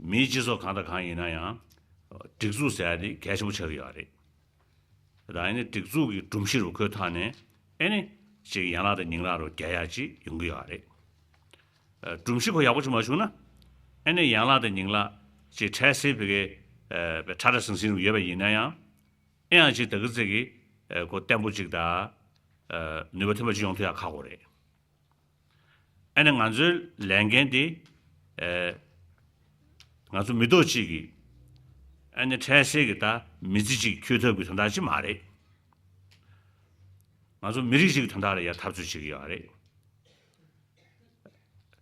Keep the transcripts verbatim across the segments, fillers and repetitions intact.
མིའི་སྤྱི་ཚོགས་གང་དང་གང་ཡིན་ན་ཡང་། སྒྲིག་འཛུགས་ཟེར་ཡ་དེ་གལ་ཆེན་པོ་ཆགས་ཀྱི་ཡོད་རེད། ད་ཨ་ནི་སྒྲིག་འཛུགས་ཀྱི་སྒྲོམ་གཞི་རུ་འཁོད་ཐག་ནས་ཨ་ནི་ཅིག་ཡན་ལག་དང་ཉིང་ལག་རུ་རྒྱག་ཡ་ཅིག་ཡོང་གི་ཡོད་རེད། སྒྲོམ་གཞི་ཁོ་ཡག་པོ་ཅིག་མ་བྱུང་ན། ཨ་ནི་ཡན་ལག་དང་ཉིང་ལག་ཅིག་འཕྲལ་སེལ་བི་གའི་ཁྲ་ཁྲ་ཟིང་ཟིང་རུ་ཡོད་པ་ཡིན་ན་ཡང་། ཨེ་ཡང་ཅིག་ད་གི་ཙི་གི་ཁོ་བརྟན་པོ་ཅིག་དང་། ནུས་པ་ཐོན་པ་ཅིག་ཡོང་ཐུབ་ཡ་ཁག་པོ་རེད། ཨ་ནི་ང་ཚོའི་ལས་འགན་དེ། ཨེ། ང་ཚོ་མི་ཐོག་གཅིག་གི། ཨ་ནི་འཕྲལ་སེལ་གྱི་ད་མི་ཚེ་གཅིག་འཁྱོལ་ཐབས་ཀྱི་དོན་དག་ཅིག་མ་རེད། ང་ཚོ་མི་རིགས་གཅིག་གི་དོན་དག་ལ་ཡ་འཐབ་རྩོད་བྱེད་ཀྱི་ཡོད་རེད།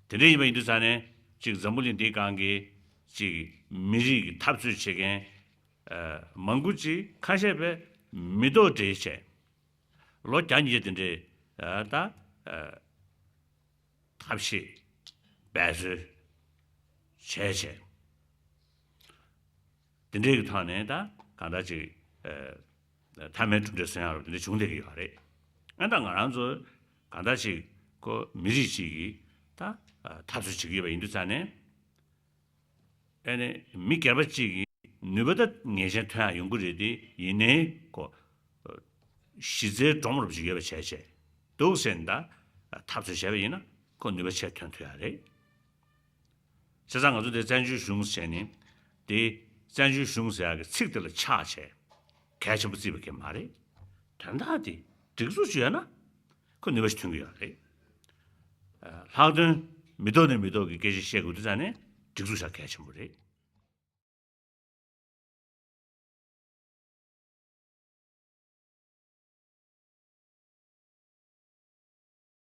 དེ་འདྲ་ཡིན་པ་ཡིན་དུས་ཙང་ནས་གཅིག་འཛམ་བུ་གླིང་འདིའི་སྒང་གི་གཅིག་མི་རིགས་ཀྱི་འཐབ་རྩོད་བྱེད་མཁན། ཨེ། མང་པོ་ཅིག་ཁ་ཤས་པས་མི་ཐོག་འབྲེལ་བྱས། ལོ་བརྒྱ་ཉིས་བརྒྱ་དེ་འདྲའི་ཨ། ད་ཨ། ཐབས་ཤེས་འབད་རྩོལ་བྱས་བྱས། དེ་འདྲའི་གི་ཐོག་ནས་ད་གང་ལྟར་ཅིག་ཨ། མཐའ་མའི་གྲུབ་འབྲས་སོན་ཡག་རུ་དེ་འདྲ་བྱུང་བསྡད་ཀྱི་ཡོད་རེད། ཨ། ད་ང་རང་ཚོ་གང་ལྟར་ཅིག་ཁོ་མི་རིགས་ཅིག་གིས་ད་ཨ། འཐབ་རྩོད་བྱེད་ཀྱི་ཡོད་པ་ཡིན་དུས་ཙང་ནས། ཨ་ནི་མི་སྒེར་པ་གཅིག་གི་ནུས་པ་ད་ངེས་ཅན་ཐོན་ཡག་ཡོང་གི་རེད་དེ། ཡིན་ནའི་ཁོ་གཞི་རྩའི་སྒྲོམ་རུ་ཅིག་ཡོད་པ་བྱས་བྱས་འདུག་ཟེར་ན། ད་འཐབ་རྩོད་བྱས་པ་ཡིན་ན་ཁོ་ནུས་པ་ཆེ་ཐོན་ཐུབ་ཡག་རེད། བྱས་ཙང་ང་ཚོ་དེ་བཙན་བྱོལ་གཞུང་ཟེར་ནི་དེ། བཙན་བྱོལ་གཞུང་ཟེར་ཡག་གི་ཚིག་དེ་ལ་ཆགས་བྱས་གལ་ཆེན་པོ་བརྩིས་པ་གི་མ་རེད། དོན་དག་དེ་སྒྲིག་འཛུགས་ཅིག་ཡོད་ན་ཁོ་ནུས་པ་ཞིག་ཐོན་གི་ཡོད་རེད། ལྷག་དོན་མི་ཐོག་ནས་མི་ཐོག་གི་སྐད་ཆ་བཤད་དགོས་དུས་ཙང་ནས་སྒྲིག་འཛུགས་ཤ་གལ་ཆེན་པོ་རེད།